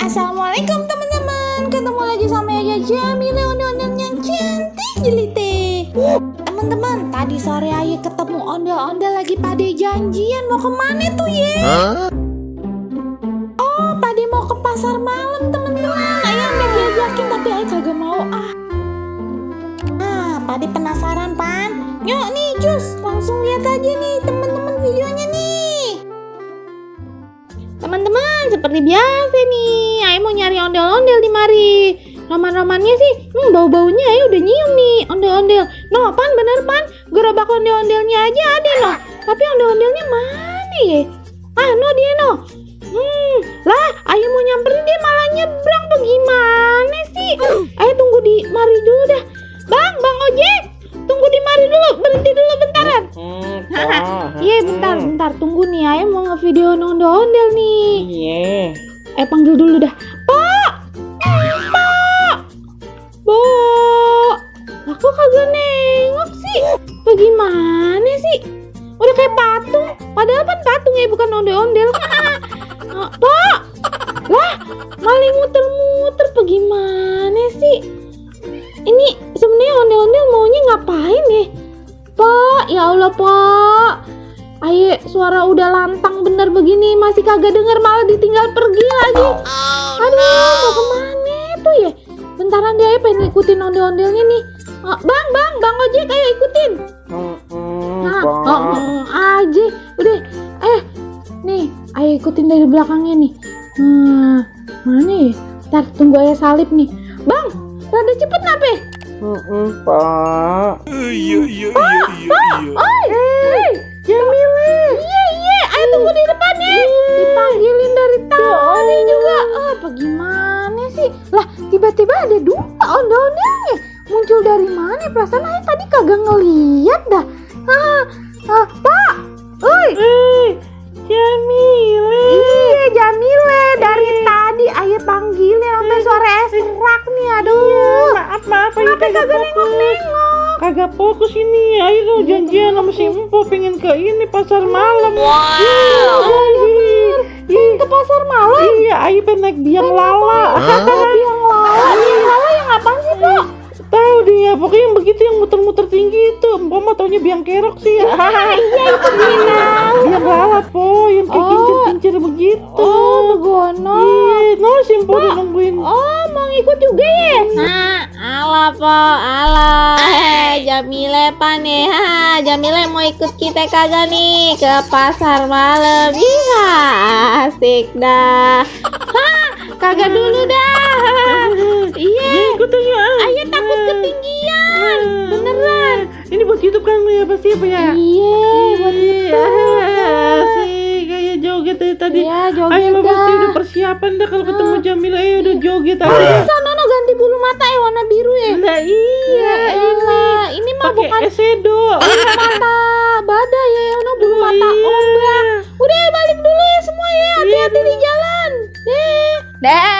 Assalamualaikum teman-teman. Ketemu lagi sama Ayah Jamila, ondel-ondel yang cantik jelite. Teman-teman, tadi sore Ayah ketemu ondel-ondel lagi pada janjian mau kemana tuh ya? Oh, pada mau ke pasar malam teman-teman. Ayah udah diajakin tapi Ayah kagak mau pada penasaran pan? Yuk nih Jus, langsung lihat aja nih teman-teman videonya nih. Teman-teman, seperti biasa nih, Ayah mau nyari ondel-ondel di mari. Roman-romannya sih, bau-baunya Ayah udah nyium nih, ondel-ondel. No, pan bener pan, gerobak ondel-ondelnya aja ada no. Tapi ondel-ondelnya mana ya? No dia no. Lah, Ayah mau nyamperin dia malah nyebrang tuh gimana sih? Ayah tunggu di mari dulu dah. Bang Ojek, tunggu di mari dulu, berhenti dulu bentaran. Iya bentar, tunggu nih, Ayah mau ngevideo ondel-ondel nih. Iya. Panggil dulu dah. Pak, Bo, aku kagak nengok sih. Bagaimana sih? Udah kayak patung, padahal kan patung ya bukan ondel-ondel. Pak, lah maling muter-muter, bagaimana sih? Ini sebenarnya ondel-ondel maunya ngapain ya? Pak, ya Allah Pak. Ayah suara udah lantang bener begini masih kagak denger malah ditinggal pergi lagi. Aduh, mau kemana tuh ya? Bentaran dia pengen ikutin ondel-ondelnya nih. Bang Ojek ayo ikutin. Aja. Udah, nih ayo ikutin dari belakangnya nih. Mana ya? Ntar tunggu Ayah salip nih. Bang, rada cepet nape? Pak. Iya. Jamile. Iya, ayo tunggu di depan ya. Dipanggilin dari tadi juga. Apa gimana sih? Lah, tiba-tiba ada dua ondel-ondelnya. Muncul dari mana? Perasaan Ayah tadi kagak ngeliat dah. Pak. Oi. Jamile. Iya, Jamile. Dari tadi Ayah panggilin sampai suara serak nih. Aduh. Maaf. Kenapa kagak nengok-nengok? Kagak fokus ini. Ayo janjian sama si Empo pengen ke ini pasar malam. Pengen ke pasar malam? Iya, ayo pengen naik biang lala. Biang lala yang apaan sih, Pak? Tahu dia, pokoknya yang begitu yang muter-muter tinggi itu. Empo mah taunya biang kerok sih. Iya itu Biang lala po, yang kayak kincir-kincir begitu. Begono. Iya, no si Empo udah nungguin. Mau ngikut juga ya? Alah po, Jamile apa nih? Jamile mau ikut kita kagak nih ke pasar malam? Iya, asik dah. Kagak dulu dah. Iya. Ikut aja. Ayah takut ketinggian. Beneran. Ini buat YouTube kan ya pasti apa ya? Iya, buat YouTube. Asik, kayak joget tadi. Iya, joget Ayo dah. pasti udah persiapan dah kalau ketemu Jamila. Ayo udah joget aja. Bisa Nono ganti bulu mata ya warna biru ya? Nah iya, ini mah pakai bukan eyeshadow. mata badai ya, Nono bulu mata ombak. Udah balik dulu ya semua ya, hati-hati di jalan. Dah.